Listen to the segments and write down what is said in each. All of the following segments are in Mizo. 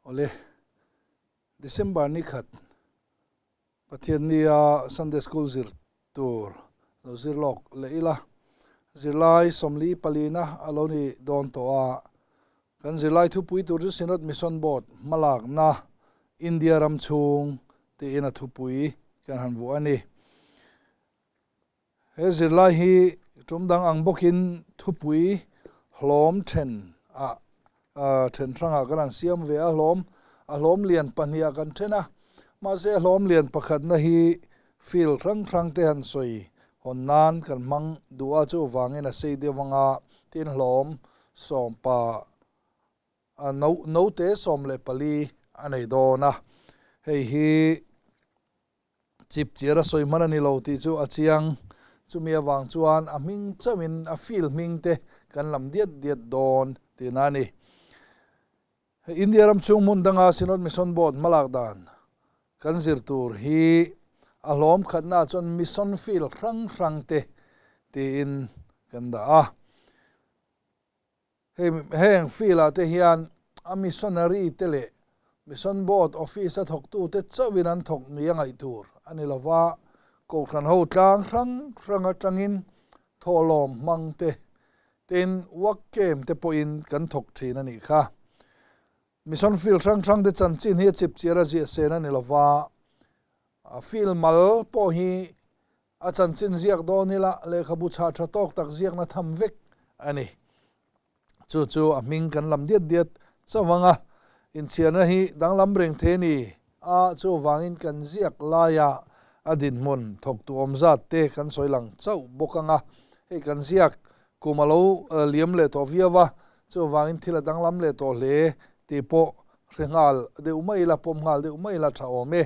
Awle, December ni khat Pathiannia Sunday School zir tur lo zir lawk leh ila, zirlai sawmli palina a lo ni dawn tawh a, kan zirlai thupui tur chu Synod Mission Board hmalakna India ram chhung tiin a thupui kan han vuah a ni. He zirlai hi tum dang ang bawkin thupui hlawm then ah then hrangah kan han siam ve a, hlawm a hlawm lian pahnih ah kan then a, mahse a hlawm lian pakhatna hi field hrang hrang te han sawi hawn nan kan hmang duh a, chuvangin a sei deuh anga tin hlawm sawmpa no note 14 a nei dawn a, hei hi. Chip chiar a sawi hman a ni lo tih chu a chiang. Chumi avang chuan a hming chauhin a field hming te kan lam diat diat dawn tihna a ni. Hei India ram chhung hmun danga Synod Mission Board hmalak dan kan zir tur hi a hlawm khatnaah chuan Mission Field hrang hrang te tiin kan dah a. Hei heng field ah te hian a missionary te leh Mission Board office a thawktute chauhin an thawk ni a ngaih tur a ni lova, Kohhran ho tlang hrang hrang atangin thawhlawm hmang te, tin work camp te pawhin kan thawk thin a nih kha. Mission field hrang hrang te chanchin hi a chip chiar a ziah sen a ni lova, field mal pawh hi A chanchin ziak dawn ila lehkhabu chhah tha tawk tak ziakna tham vek a ni. Chu chu a hming kan lam diat diat chauh ang a, inchhiarna hi danglam reng thei a ni a, chuvangin kan ziak laia a dinhmun thawktu awm zat te kan sawi lang chauh bawk ang a, hei kan ziak kum a lo liam leh tawh viau a, chuvangin thil a danglam leh tawh hle tih pawh hre nghal deuh mai ila, pawm nghal deuh mai ila tha awm e.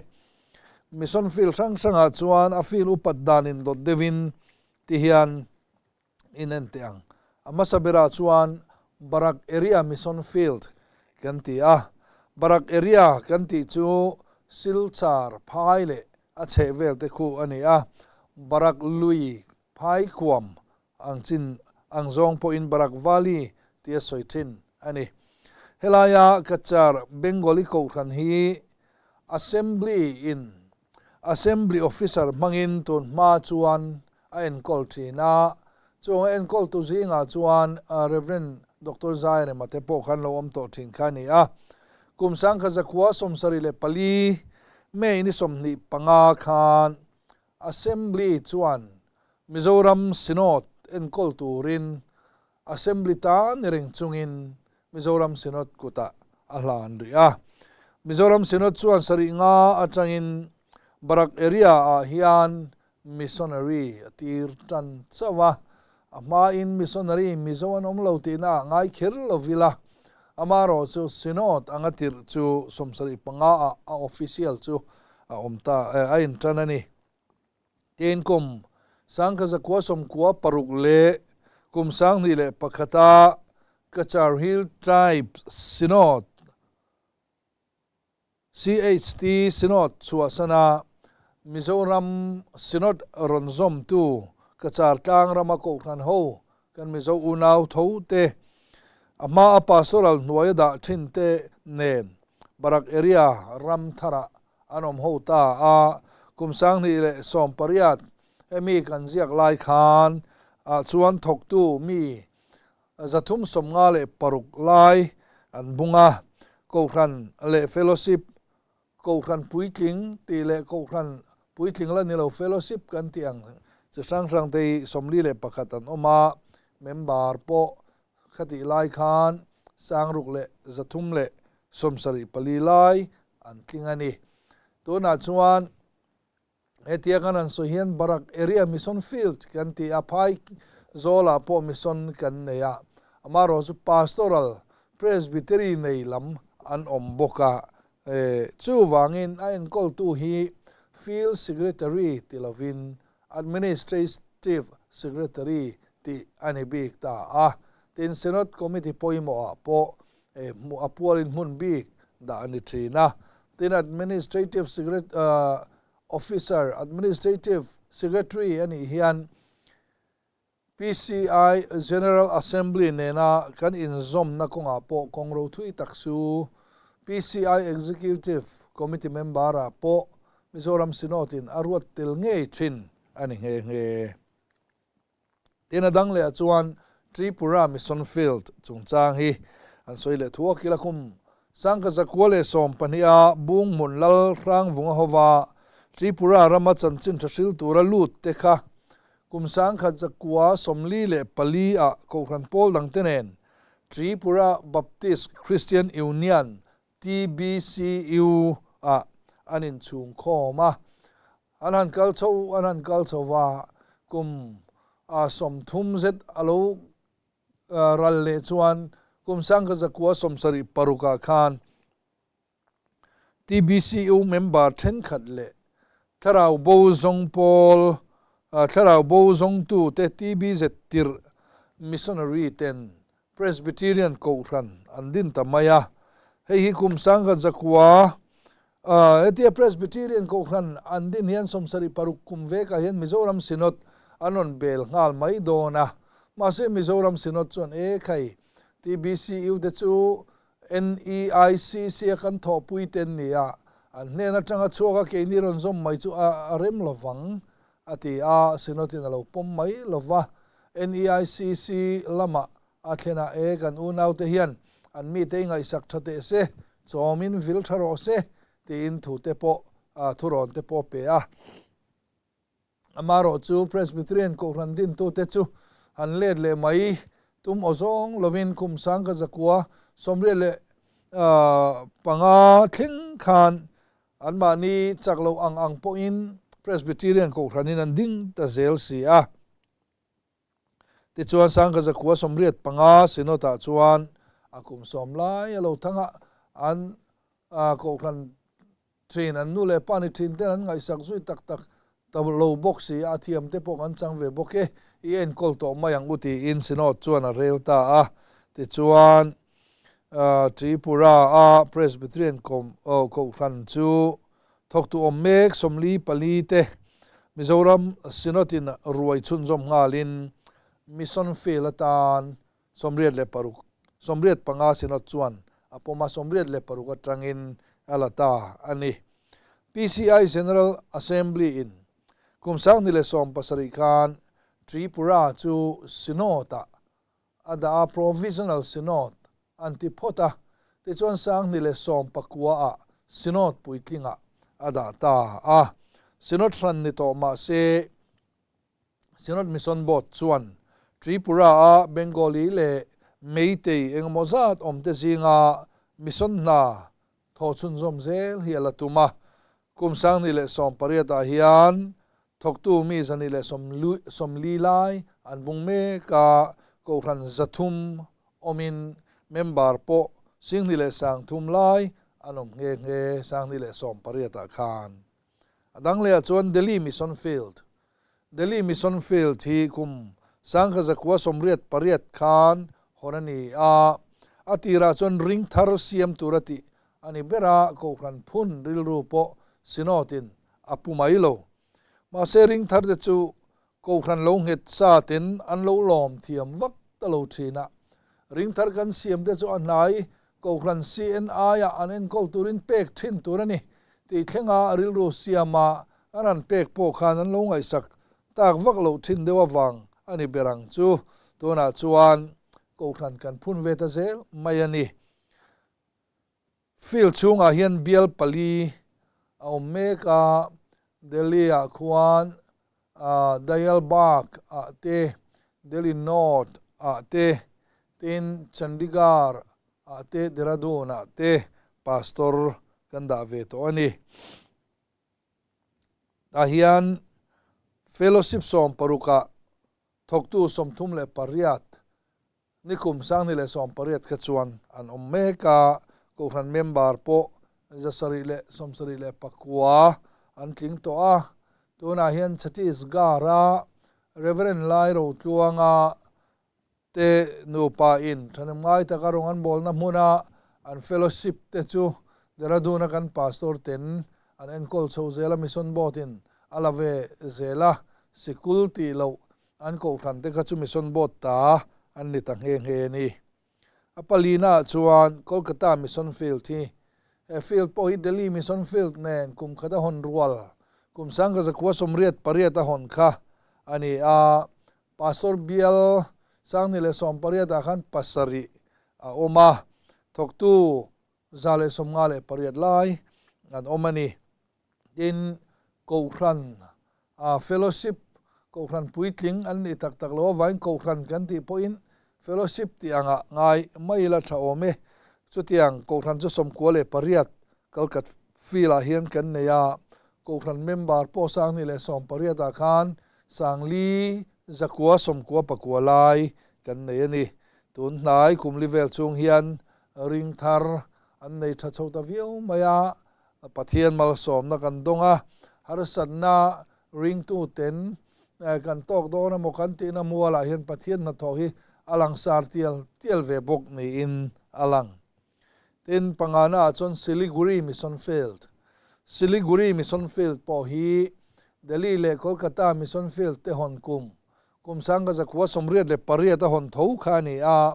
Mission field hrang hrangah chuan a field upat dan in dawt deuhin ti hian in en teh ang. A hmasa berah chuan Barak Area Mission Field kan ti a. Barak Area kan tih chu Silchar phai leh a chhehvel te khu a ni a. Barak lui phai kuam ang chin ang zawng pawhin Barak Valley tia sawi thin a ni. Helaia Cachar Bengali Kohhran hi Assembly in Assembly Officer hmangin tun hma chuan a enkawl thin a, chung a enkawltu zingah chuan Rev. Doctor Zairema te pawh khan lo awm tawh thin kha a ni a. Kum 1974 May ni 25 khan Assembly chuan Mizoram Synod enkawl turin Assembly tan ni reng chungin Mizoram Synod kutah a hlan rih a. Mizoram Synod chuan sarih nga atangin Barak area ah hian Missionary a tir tan chauh a. A hmain Missionary Mizo an awm lo tihna ah ngai kher lo vila. Amaherawh chu Synod anga tirh chu 75 ah a official chu a awm ta a intan a ni. Tin kum 1996 leh kum 2001 a Cachar Hill Tribe Synod, CHT Synod chhuahsana Mizoram Synod rawn zawmtu Cachar tlang rama kohhran ho kan Mizo unau tho te a hma a pastoral hnuaia dah thin te nen Barak area ram tharah an awm ho ta a, kum 2018 hemi kan ziak lai khan ah chuan thawktu mi 356 lai an bung a, Kohhran leh Fellowship, Kohhran puitling tih leh Kohhran puitling la ni lo Fellowship kan tih ang chi hrang hrang te hi 41 an awm a, member pawh khatih lai khan 6374 lai an tling a ni. Tunah chuan hetia kan han sawi hian Barak Area Mission Field kan ti a, phai zawlah pawh mission kan nei a, amaherawh chu Pastoral Presbytery nei lam an awm bawk a, chuvangin a enkawltu hi Field Secretary ti lovin Administrative Secretary tih a ni bik ta a. Tin, Synod Committee pawimawhah pawh a pualin hmun bik dah a ni thin a. Tin, Administrative Officer, Administrative Secretary a nih hian PCI General Assembly nena kan inzawmna kawngah pawh kawng ro thui tak chu PCI Executive Committee member-ah pawh Mizoram Synod-in a ruat tel ngei thin a ni nghe nghe. Tin a dang lehah chuan Tripura Mission Field chungchang hi an sawi leh thu a kil a kum Sangkha zakua leh sawmpahniha Bung hmun Lal Hrangvunga hova Tripura rama chanchin tha hril tura lut te kha kum sangkhat zakua 44 ah Kohhran pawl dangte nen Tripura Baptist Christian Union, TBCU, ah an inchhung khawm a. An han kal chho an han kal chho va, kum 30 zet a lo ral leh chuan kum sangkhat zakua 76 ah khan TBCU member thenkhat leh thlarau bo zawng pawl, thlarau bo zawngtute TBZ tirh missionary ten Presbyterian Kohhran an din ta mai a. Hei hi kum sangkhat zakua hetia Presbyterian Kohhran an din hian 76 kum vekah hian Mizoram Synod an rawn bel nghal mai dawn a. Mahse Mizoram Synod chuan e khai TBCU te chu NEICC a kan thawhpui te an ni a, an hnen atanga chhuak a keini rawn zawm mai chu a rem lovang, a ti a, Synod-in a lo pawm mai lova. NEICC lamah a thlenah e kan unaute hian an mite i ngaihsak tha teh se, chawmin vil tha rawh se tiin thute pawh thurawn te pawh a pe a. Amaherawhchu Presbyterian Kohhran dintute chu han let leh mai tum aw zawng lovin kum sangka zakua 85 thleng khan anmahni chak loh ang ang pawhin Presbyterian Kohhranin an ding ta zel si a. Tichuan sangka zakua 85 Synod-ah chuan a kum sawm lai a lo thang a, an Kohhran Thin an nu leh pa ni thin ten an ngaihsak zui tak tak ta lo bawk si a, a thiam te pawh kan chang ve bawk e, i enkawl tawh mai ang u tiin Synod chuan a rel ta a. Tichuan Tripura a Presbyterian Kohhran chu thawktu awm mek 44 te Mizoram Synod in ruai chhunzawm nghalin Mission Field atan 86, 85 Synod chuan a pawm a, 86 atangin a la ta a ni. PCI General Assembly in kum 2017 khan Tripura chu Synod-ah a dah a, Provisional Synod an ti phawt a, tichuan 2019 ah Synod puitlingah a dah ta a. Synod hran ni tawh mah se, Synod Mission Board chuan Tripura-a Bengali leh Meitei engemaw zat awmte zinga mission hna thawh chhunzawm zel hi a la tum a. Kum 2018 ah hian thawktu mi 140 lai an bung mek a, kohhran 300 awmin member pawh 20,300 lai an awm nghe nghe 2018 ah khan. A dang lehah chuan Delhi Mission Field, Delhi Mission Field hi kum 1988 khan hawn a ni a, a tirah chuan ring thar siam tur a tih a ni ber a, Kohhran phun rilru pawh Synod-in a pu mai lo. Mahse ring thar te chu Kohhran lo nghet sa ten an lo lawm thiam vak ta lo thin a, ring thar kan siam te chu a hnai Kohhran CNI-ah an enkawl turin pek thin tur a ni tih thlenga rilru siama an han pek pawh khan an lo ngaihsak tak vak loh thin deuh avang a ni ber ang chu. Tunah chuan Kohhran kan phun ve ta zel mai a ni. Field chhungah hian bial pali a awm mek a, Delhi-ah khuan Dayalbagh ah te, Delhi North ah te, tin Chandigarh ah te, Dehradun ah te pastor kan dah ve tawh a ni. Tah hian Fellowship 60 ah thawktu 38 Nikum 2018 kha chuan an awm mek a, Kohhran member pawh 779 an tling tawh a. Tunah hian Chhattisgarh-a Reverend Lai Rotluanga te nupa in thahnem ngai taka rawng an bawlna hmuna an fellowship te chu Dehradun-a kan pastor ten an enkawl chho zel a, Mission Board in a la ve zel a, sikul tih loh An kohhran te kha chu Mission Board ta an ni ta nghe nghe a ni. A palina ah chuan Kolkata Mission Field hi He field pawh hi Delhi Mission Field nen kum khat a hawn rual, kum 1988 a hawn kha a ni a. Pastor bial 2018 ah khan pasarih a awm a, thawktu 158 lai an awm a ni. Tin, Kohhran a fellowship, Kohhran puitling an nih tak tak lo avangin Kohhran kan tih pawhin fellowship tih angah ngai mai ila tha awm e. Chutiang Kohhran chu 98 Kalkat field ah hian kan nei a, Kohhran member pawh 2018 ah khan 4999 lai kan nei a ni. Tun hnai kum li vel chhung hian ring thar an nei tha chho ta viau mai a, Pathian malsawmna kan dawng a, harsatna ringtuten kan tawk dawn emaw kan tihna mualah hian Pathian hnathawh hi a langsar tial tial ve bawk niin a lang. Tin, pangana ah chuan Siliguri Mission Field. Siliguri Mission Field pawh hi Delhi leh Kolkata Mission Field te hawn kum, kum 1988 a hawn tho kha a ni a,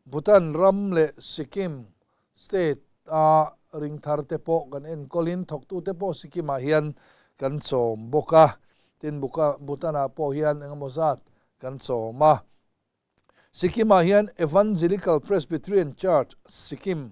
Bhutan ram leh Sikkim State a ring thar te pawh kan enkawlin thawktute pawh Sikkim ah hian kan chawm bawk a, tin Buka Bhutan ah pawh hian engemaw zat kan chawm a. Sikkim ah hian Evangelical Presbyterian Church Sikkim,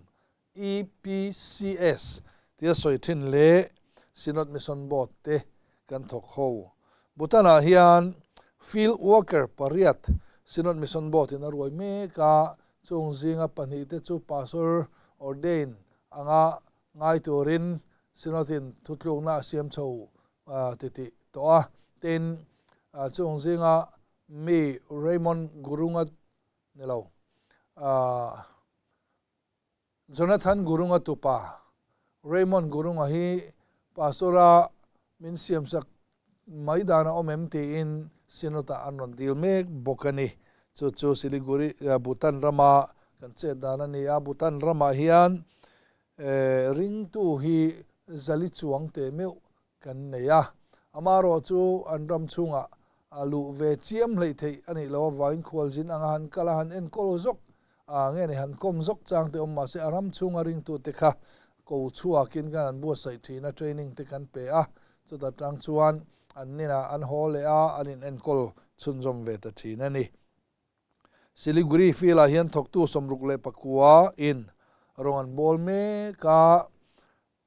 EPCS, tia sawi thin leh Synod Mission Board te kan thawk ho. Bhutan ah hian Field Worker pariat Synod Mission Board in a ruai mek a, Chung zinga pahnihte chu Pastor ordain anga ngai turin Synod-in thutlukna a siam chho titih tawh a. Tin, chung zinga mi Raymond Gurunga ni lo, Jonathan Gurunga tupa Raymond Gurunga hi Pastor-a min siamsak mai dan a awm em tiin Synod-ah an rawn dil mek bawk a ni. Chu chu Siliguri, Bhutan rama kan chet dan a ni a, Bhutan ramah hian ringtu hi zali chuang teh meuh kan nei a. Amaherawh chu an ram chhungah a luh ve chiam hleih theih a nih loh avangin khualzin anga han kal a, han enkawl zawk a, nge ni han kawm zawk chang te awm mahse a ram chhunga ringtute kha ko chhuakin kan han buatsaih thin a, training te kan pe a, chuta tang chuan an ninah an haw leh a, an in enkawl chhunzawm ve ta thin a ni. Siliguri field ah hian thawktu 69 in rawng an bawl mek a,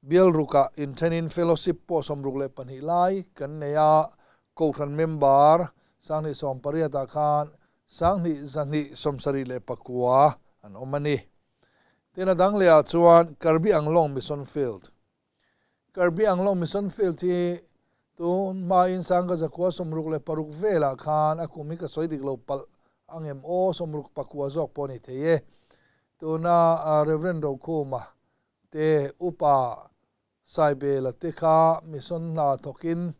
Bial rukah inthenin fellowship pawh 62 lai kan nei a, Kohhran member 2018 ah khan 2179 an awm a ni. Tin a dang leh ah chuan Karbi Anglong Mission Field. Karbi Anglong Mission Field hi tun hmain 1966 velah khan a kum hi ka sawi dik lo palh angem aw, 69 zawk pawh a ni thei e. Tuna Rev Rokhuma Te upa Saibela te kha mission hna thawkin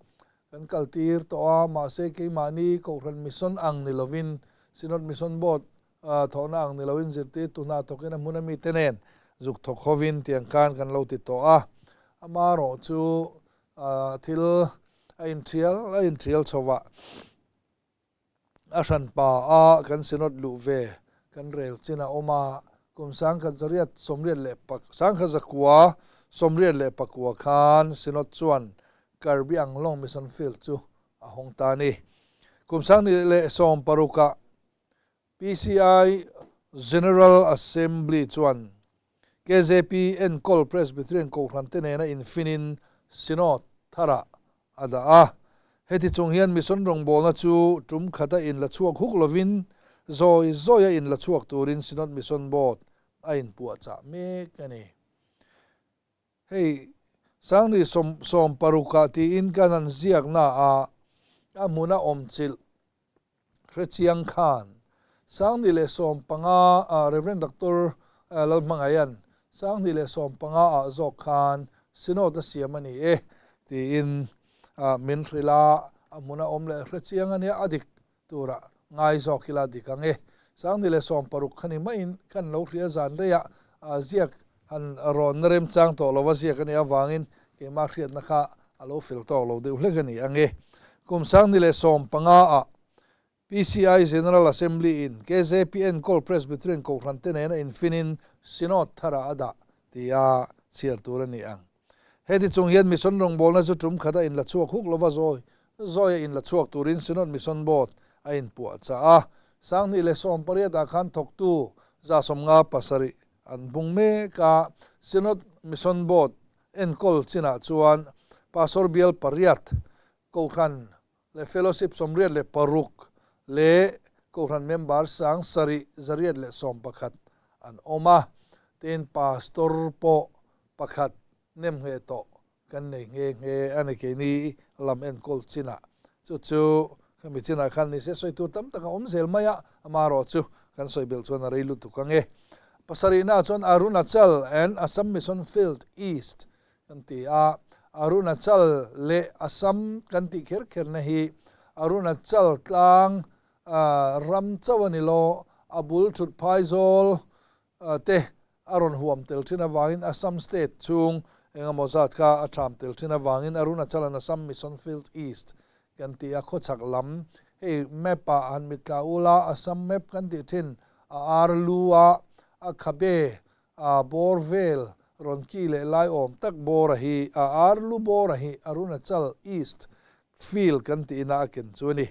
kan kaltir tawh a, mahse keimahni Kohhran mission ang ni lovin, Synod Mission Board thawhna ang ni lovin zirtirtu hna thawkin a hmun ami te nen zuk thawk hovin tiang khan kan lo ti tawh a. Amaherawh chu thil a inthial a inthial chho a. A hranpa a kan Synod luh ve kan rel chin a awm a, kum 1989 khan Synod chuan Karbi Anglong Mission Field chu a hawng ta a ni. Kum 2016 ah PCI General Assembly chuan KZP enkawl Presbyterian Kohhran te nena infinin Synod tharah a dah a. Heti chung hian mission rawngbawlna chu tum khata inla chhuak huk lovin zawi zawia inla chhuak turin Synod Mission Board a inpuahchah mek a ni. Hei 2016 ah tiin kan han ziakna ah a hmuna awmchilh Hrechiang khan 2015 ah Rev. Doctor Lalhmangaian 2015 ah zawk khan Synod a siam a ni e tiin min hrilh a, a hmun a awm leh hrechiang a nia, a dik tura ngai zawk ila dik ang e. 2016 kha ni maiin kan lo hria zan reiah ziak han rawn na remchang tawh lova ziak a nih avangin keimah hriatna kha a lo fel tawk lo deuh hlek a ni ang e. Kum 2015 ah PCI General Assembly in KZP enkawl Presbyterian Kohhran te nena infinin Synod tharah a dah tia chhiar tur a ni ang. Heti chung hian Mission rawngbawlna chu tum khat a inla chhuak huk lova zawi zawi a inla chhuak turin Synod Mission Board a inpuah chah a. 2018 ah khan thawktu 57 an bung mek a, Synod Mission Board enkawl chinah chuan Pastor bial pariat Kohhran leh Fellowship 86 leh Kohhran member 7111 an awm a, tin Pastor pawh pakhat nem ngheh tawh kan nei nghe nghe a ni keini lam enkawl chinah. Chu chu khami chinah khan ni se sawi tur tam tak a awm zel mai a, amaherawh chu kan sawi belh chuan a rei lutuk ang e. Pasarihnaah chuan Arunachal and Assam Mission Field East kan ti a, Arunachal leh Assam kan tih kher kherna hi Arunachal tlang ram chauh a ni lo, a bul thut phaizawl te a rawn huam tel thin avangin Assam state chhung engemaw zat kha a tham tel thin avangin Arunachal and Assam Mission Field East kan ti a, khawchhak lam hei map ah han mitla ula Assam map kan tih thin a ar lu a, a khabe A bawr vel rawn ki leh lai awm tak bawra hi a ar lu bawra hi Arunachal East Field kan tihna a ken chu a ni.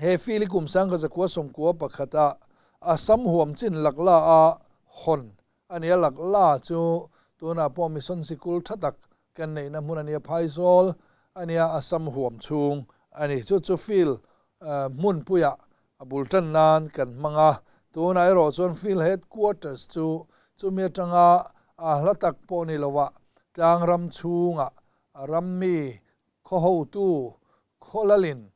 He field hi kum 1991 ah Assam huam chin Lakla a hawn a ni a, Lakla chu tunah pawh mission sikul tha tak kan neihna hmun a ni a, Phaizawl a nia Assam huam chhung a ni. Chu chu field hmunpuiah A bul tan nan kan hmang a, tunah erawh chuan Field Headquarters chu chumi atanga a hla tak pawh ni loah tlang ram chhungah a ram mi khaw hotu khaw lalin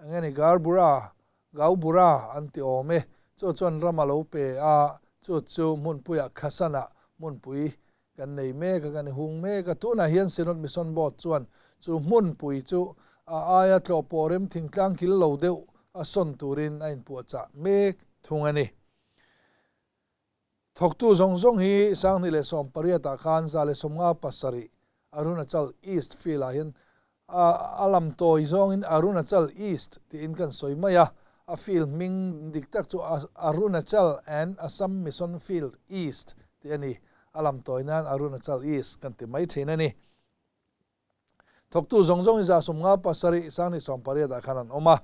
eng nge ni Garbura, Gaubura an ti awm e, chu chuan ram a lo pe a, chu chu hmunpuiah Khasanah hmunpui kan nei mek a, kan i hung mek a. Tunah hian Synod Mission Board chuan chu hmunpui chu a aia tlawh pawh rem thingtlang kil lo deuh a sawn turin a inpuahchah mek thung a ni. Thawktu zawng zawng hi 2018 ah khan 157 Arunachal East Field ah hian a lam tawi zawngin Arunachal East tiin kan sawi mai a, a field hming dik tak chu Arunachal and Assam Mission Field East tih a ni. A lam tawi nan Arunachal East kan ti mai thin a ni. Thawktu zawng zawng hi 57 2018 ah khan an awm a.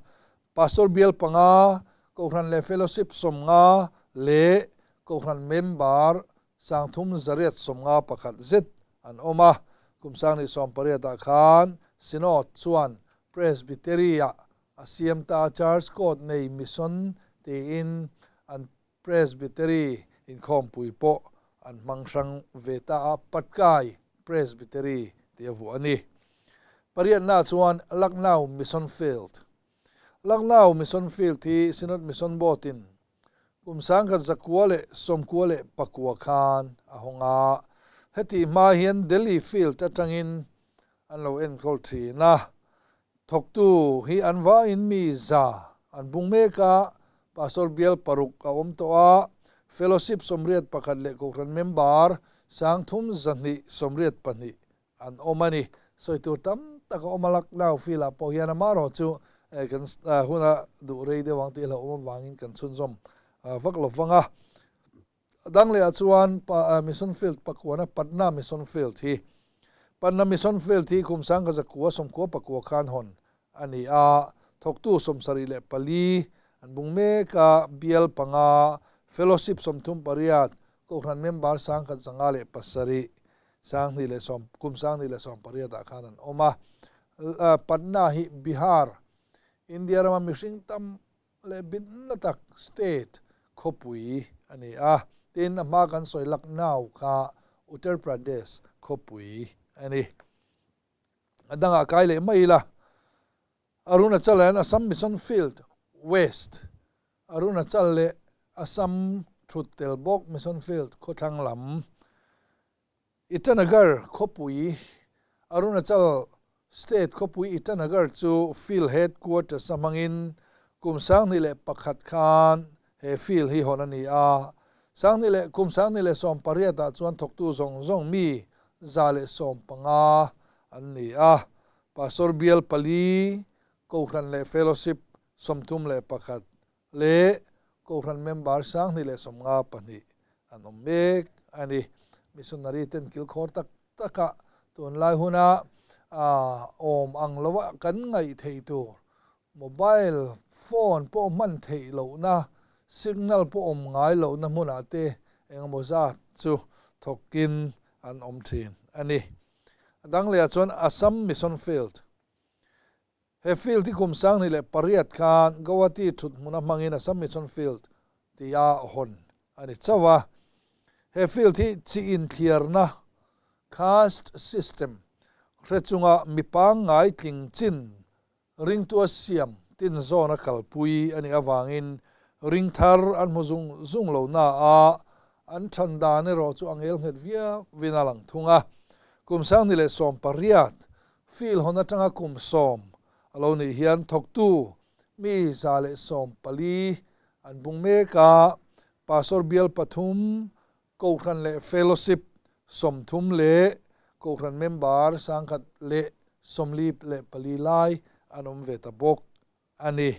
Pastor bial panga, Kohhran leh Fellowship 50 leh Kohhran member 3851 zet an awm a. Kum 2018 ah khan Synod chuan Presbytery-ah a siam ta a, Church Court nei Mission tiin an Presbytery inkhawmpui pawh an hmang hrang ve ta a, Patkai Presbytery tih a vuah a ni. Pariatna chuan Lucknow Mission Field. Lucknow Mission Field hi Synod Mission Board-in Kum 1999 khan a hawng a, hetih hma hian Delhi Field atangin an lo enkawl thin a. Thawktu hi an vaiin mi za an bung mek a, Pastor bial paruk a awm tawh a, Fellowship 81 leh Kohhran member 3282 An awm a ni. Sawi tur tam tak a awm a, Lucknow field ah pawh hian amaherawh chu kan huna duh rei deuh ang tih hlauhawm avangin kan chhunzawm vak lo vang a. A dang leh ah chuan Mission Field pakuana Patna Mission Field hi Patna Mission Field hi kum 1999 khan hawn a ni a, thawktu 74 an bung mek a, bial panga, Fellowship 38, Kohhran member 1507, 2010 kum 2018 ah khan an awm a. Patna hi Bihar, India rama mihring tam leh bitna tak state khawpui a ni a. Tin, a hma kan sawi Lucknow kha Uttar Pradesh khawpui a ni. A dangah kai leh mai ila, Arunachal and Assam Mission Field West, Arunachal leh Assam thut tel bawk Mission Field khawthlang lam, Itanagar khawpui, Arunachal State khawpui Itanagar chu Field Headquarters a hmangin kum 2001 khan he field hi hawn a ni a. Sanghnih leh kum 2018 ah chuan thawktu zawng zawng mi 115 an ni a. Pastor bial pali, Kohhran leh Fellowship 31 leh Kohhran member 2052 an awm mek. a ni. Missionary ten kilkhawr tak taka tunlai huna awm ang lova kan ngaih theih tur mobile phone pawh hman theih lohna, signal pawh awm ngai lohna hmunah te engemaw zat chu thawkin an awm thin a ni. A dang lehah chuan Assam Mission Field. He field hi kum 2008 khan Guwahati thut hmuna hmangin Assam Mission Field tia hawn a ni chauh a. He field hi chi inthliarna, caste system, hre chunga mi pangngai tling chin ringtua siam tin zawna kalpui a nih avangin ring thar an hmu zung zung lo na a, an than dan erawh chu a ngel nghet viau vin a lang thung a. Kum 2018 Field hawn atanga kum 10 a lo nih hian thawktu mi 114 an bung mek a, Pastor bial pathum, Kohhran leh Fellowship 30 leh Kohhran member 144 lai an awm ve ta bawk a ni.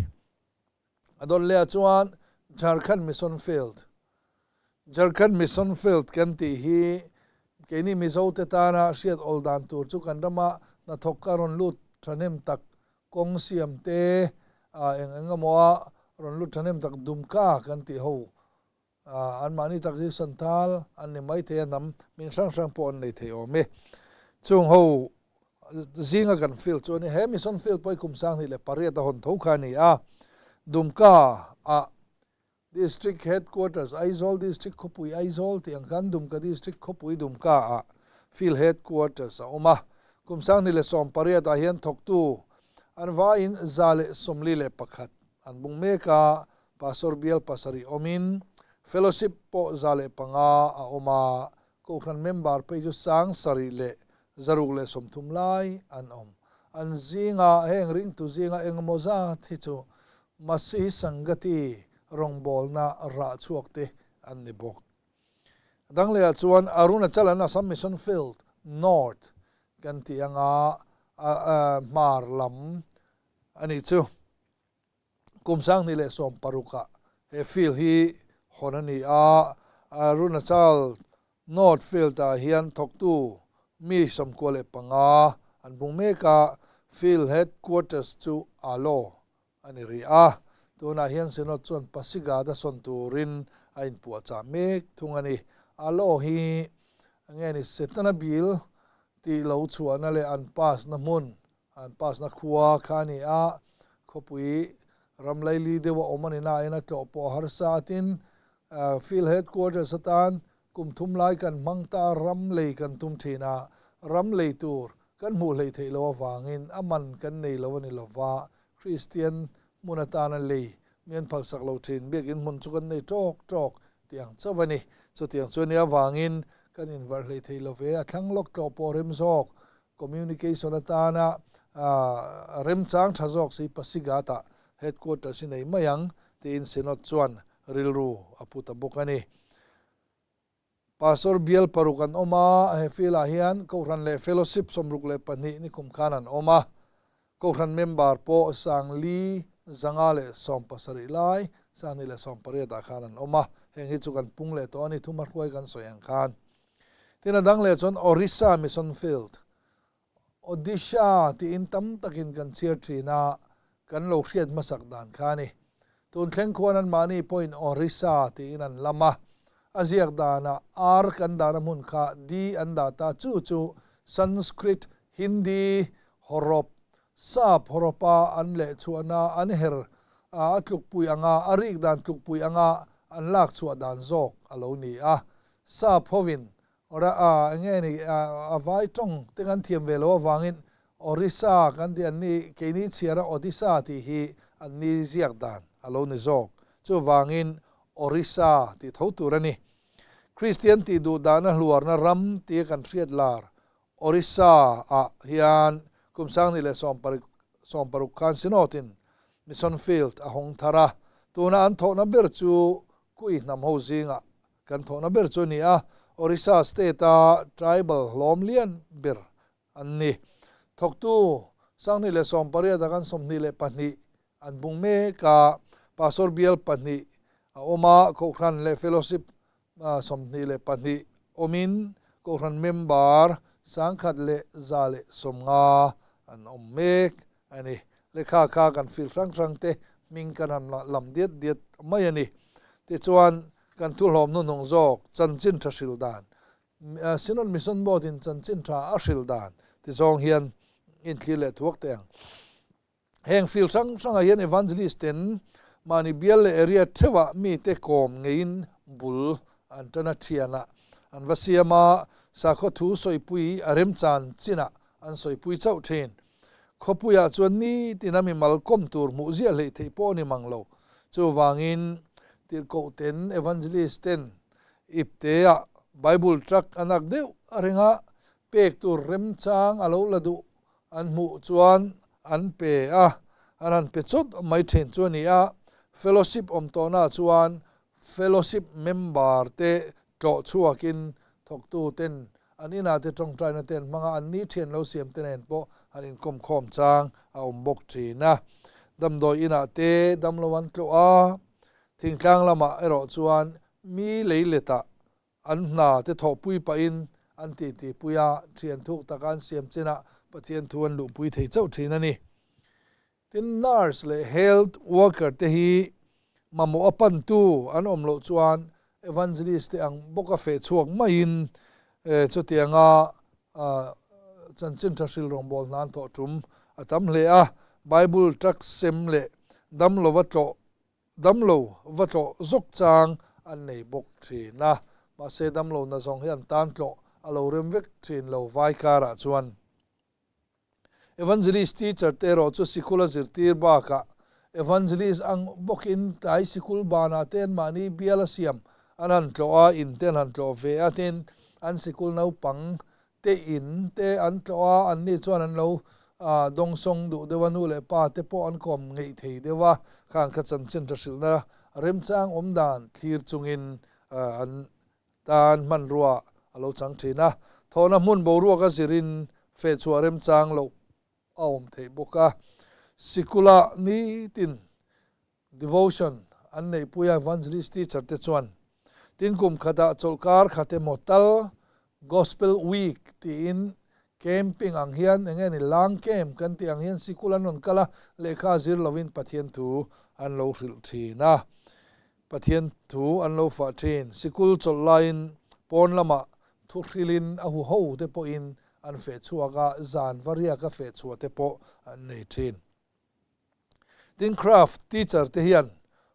A dawn leh ah chuan Jharkhand Mission Field, Jharkhand Mission Field kan tih hi keini Mizo te tana hriat awl dan tur chu kan rama hnathawk a rawn lut thahnem tak kawng siam te eng eng emaw a rawn lut thahnem tak Dumka kan tih ho anmahni tak hi Santal an ni maithei a hnam min hrang hrang pawh an nei thei awm e. Chung ho zinga kan field chu a ni. He mission field pawh hi kum 2008 a hawn tho kha a ni a. Dumka ah District Headquarters Aizawl District khawpui Aizawl tih ang khan Dumka District khawpui Dumka ah field headquarters a awm a. Kum 2018 ah hian thawktu an vaiin 141 an bung mek a, Pastor bial pasarih awmin Fellowship pawh 105 a awm a, Kohhran member phei chu 6630 lai an awm. An zinga heng ringtu zinga engemaw zat hi chu Masihi Sangati rawngbawlna rah chhuak te an ni bawk. Dang lehah chuan Arunachal an Assam Mission Field North kan tih anga hmar lam a nih chu. Kum 2016 ah he field hi hawn a ni a, Arunachal North Field ah hian thawktu mi 95 an bung mek a, field headquarters chu Alo a ni rih a, tunah hian Synod chuan Pasighat a sawn turin a inpuahchah mek thung a ni. Alo hi nge ni Setana bil tih lo chhuahna leh an pass na hmun An pass na khua kha a ni a, khawpui ram laili deuh a awm a ni nain a tlawh pawh a harsa a tin, Field Headquarters atan kum thum lai kan hmang ta a, ram lei kan tum thin a, ram lei tur kan hmuh hleih theih loh avangin a man kan nei lo a ni lova, Kristian hmun atana lei mi an phalsak lo thin, biakin hmun chu kan nei tawk tawk tih ang chauh a ni. Chutiang chu a nih avangin kan invarh hleih theih lo ve, a thlang lawk tlawh pawh rem zawk Communication atana remchang tha zawk si Pasighat-ah headquarters hi nei mai ang tiin Synod chuan rilru a pu ta bawk a ni. Pastor bial paruk an awm a, he field-ah hian Kohhran leh Fellowship 62 nikum khan an awm a. Kohhran member pawh 4570 lai, 2018 ah khan an awm a, heng hi chu kan pung leh tawh a ni, thuma hruai kan sawi ang khan. Tin a dang leh chuan Orissa Mission Field, Odisha tiin tam takin kan chhiar thin a, kan lo hriat hmasak dan kha a ni. Tun thleng khuan anmahni pawhin Orissa tiin an lam a, a ziak danah R kan dahna hmun kha D an dah ta, chu chu Sanskrit, Hindi, hawrawp, sap hawrawpa an leh chhuahna an her a tlukpui anga a rik dan tlukpui anga an lak chhuah dan zawk a lo ni a. Sap hovin Ora a enge ni a vai tawng te kan thiam ve lo avangin Orissa kan tih an ni keini chhiara Odisha tih hi an ni ziak dan a lo ni zawk. Chuvangin Orissa tih tho tur a ni. Kristian tih duh dahna hluarna ram tia kan hriat lar Orissa ah hian kum 2016 khan Synod-in Mission Field a hawng thar a, tuna an thawhna ber chu Kui hnam ho zingah Kan thawhna ber chu a ni a, Orissa state-a tribal hlawm lian ber an ni. Thawktu 2018 ah khan 22 an bung mek a, pastor bial pahnih a awm a, Kohhran leh fellowship 22. awmin Kohhran member 1150 an awm mek a ni. Lehkha kha kan field hrang hrang te hming kan han lam diat diat mai a ni. Tichuan kan thuhlawm hnuhnung zawk chanchin tha hril dan, Synod Mission Board in chanchin tha a hril dan ti zawng hian inthlir leh thuak teh ang. Heng field hrang hrangah hian evangelist ten mahni bial leh area theuhah mite kawm ngeiin bul an tan a, thianah an va siam a, sakhaw thu sawipui a remchan chinah an sawipui chauh thin. Khawpuiah chuan nitin a mimal kawm tur hmuh ziah hleih theih pawh a ni mang lo. Chuvangin tirhkoh ten evangelist ten ipteah Bible tract a nak deuh a reng a, pek tur remchang a lo la duh an hmuh chuan an pe a, an han pe chawt mai thin chu a ni a. Fellowship awm tawhnaah chuan fellowship member te tlawh chhuakin thawktu ten an inah te tawngtaina te an hmang a, an ni thian lo siam te nen pawh an inkawm khawm chang a awm bawk thin a. Damdawi inah te damlo an tlawh a, thingtlang lamah erawh chuan mi leiletah An hna te thawhpui pahin an titipui a, thian thuk taka an siam chinah Pathian thu an luhpui thei chauh thin a ni. Tin, nurse leh health worker te hi mamawh a pantu an awm loh chuan evangelist te ang bawka feh chhuak maiin chutianga chanchin tha hril rawngbâwl hna an thawh tum a tam hle a. Bible tract sem leh damlova tlawh Damlo va tlawh zawk chang an nei bawk thin a, mahse damlo na zawng hi an tan tlawh a lo rem vek thin lo vai karah chuan. Evangelist teacher te erawh chu sikul a zirtir bakah Evangelist ang bawkin tlai sikul banah te anmahni bial a siam an han tlawh a, in te an han tlawh ve a, tin an sikul naupang te in te an tlawh a, anni chuan an lo dawngsawng duh deuh a, nu leh pa te pawh an kawm ngeih thei deuh a, khang kha chanchin tha hrilhna remchang awm dan thlir chungin an tan hmanrua a lo chang thin a, thawhna hmun boruak a zirin fehchhuah remchang loh a awm theih bawk a, sikula nitin Devotion an neihpui a Evangelist teacher te chuan tin kum khatah chawlhkar khat emaw tal Gospel Week tiin camping ang hian eng nge ni lang camp kan tih ang hian sikul an rawn kal a, lehkha zir lovin Pathian thu an lo hrilh thin a, Pathian thu an lo fah thin. Sikul chawlh laiin pawn lamah thu hrilhin a huho te pawhin an feh chhuak a, zan va riaka feh chhuah te pawh an nei thin. Tin craft teacher te hian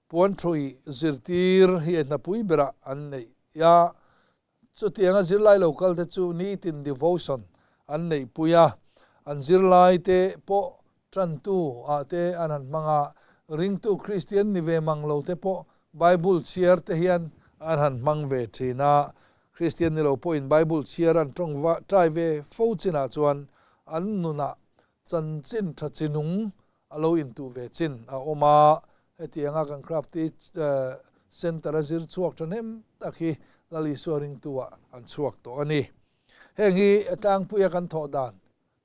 puanthui zirtir hi a hnapui berah an neih a, chutianga zirlai lo kal te chu nitin devotion an neihpui a, an zirlai te pawh tantu ah te an han hmang a, ringtu Kristian ni ve mang lo te pawh Bible chhiar te hian an han hmang ve thin a, Kristian ni lo pawhin Bible chhiar an tawng tai ve fo chinah chuan an nunah Chanchin tha chinung a lo intuh ve chin a awm a, hetianga kan Crafty Centre a zir chhuak thahnem tak hi Lal Isua ringtu-ah an chhuak tawh a ni. Heng hi tlangpuia kan thawh dan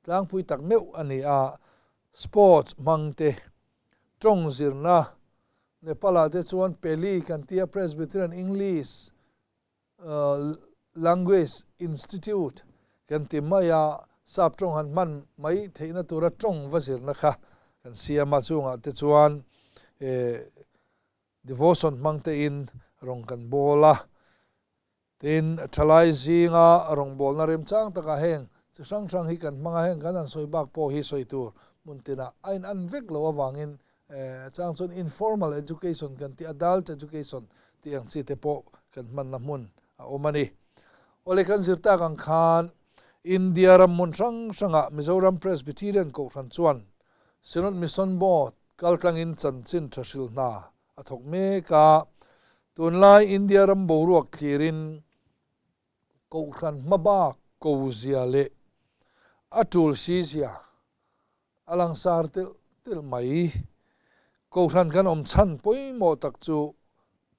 tlangpui tak meuh a ni a, sports hmang te, tawng zirna, Nepal-ah te chuan Peli kan tia Presbyterian English Language Institute kan ti mai a, sap tawng han hman mai theihna tura tawng va zirna kha kan siam a, chungah te chuan devotion hmang tein rawng kan bawl a, tin thalai zinga rawngbawlna remchang takah heng chi hrang hrang hi kan hmang a, heng kan han sawi bak pawh hi sawi tur hmun tinah a in an vek loh avangin Chang chuan informal education kan tih, adult education tih ang chi te pawh kan hmanna hmun a awm a ni. Awle kan zir tak ang khan India ram hmun hrang hrangah Mizoram Presbyterian Kohhran chuan Synod Mission Board kaltlangin chanchin tha hril hna a thawk mek a. Tunlai India ram boruak thlirin Kohhran hmabak ko zia leh a tul si zia a langsar telh telh mai. Kohhran kan awm chhan pawimawh tak chu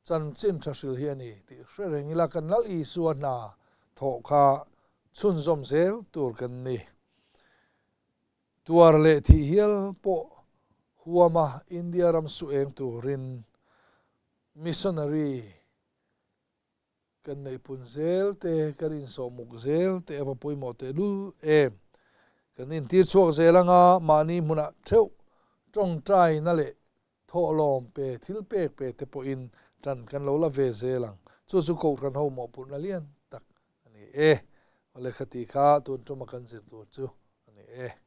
chanchin tha hril hi a ni tih hre reng ila kan Lal Isua hna thawh kha chhunzawm zel tur kan ni. Tuar leh thih hial pawh huama India ram suh eng turin missionary. Kan neihpun zel te, kan insawhmuk zel te a va pawimawh tehlul em. Kan intir chhuak zel anga mahni hmunah theuh tawngtaina leh thawhlawm pe, thil pek pe te pawhin tan kan lo la ve zel ang. Chu chu Kohhran ho mawhpurhna lian tak a ni e. Awle khati kha tun tuma kan zir tur chu a ni e.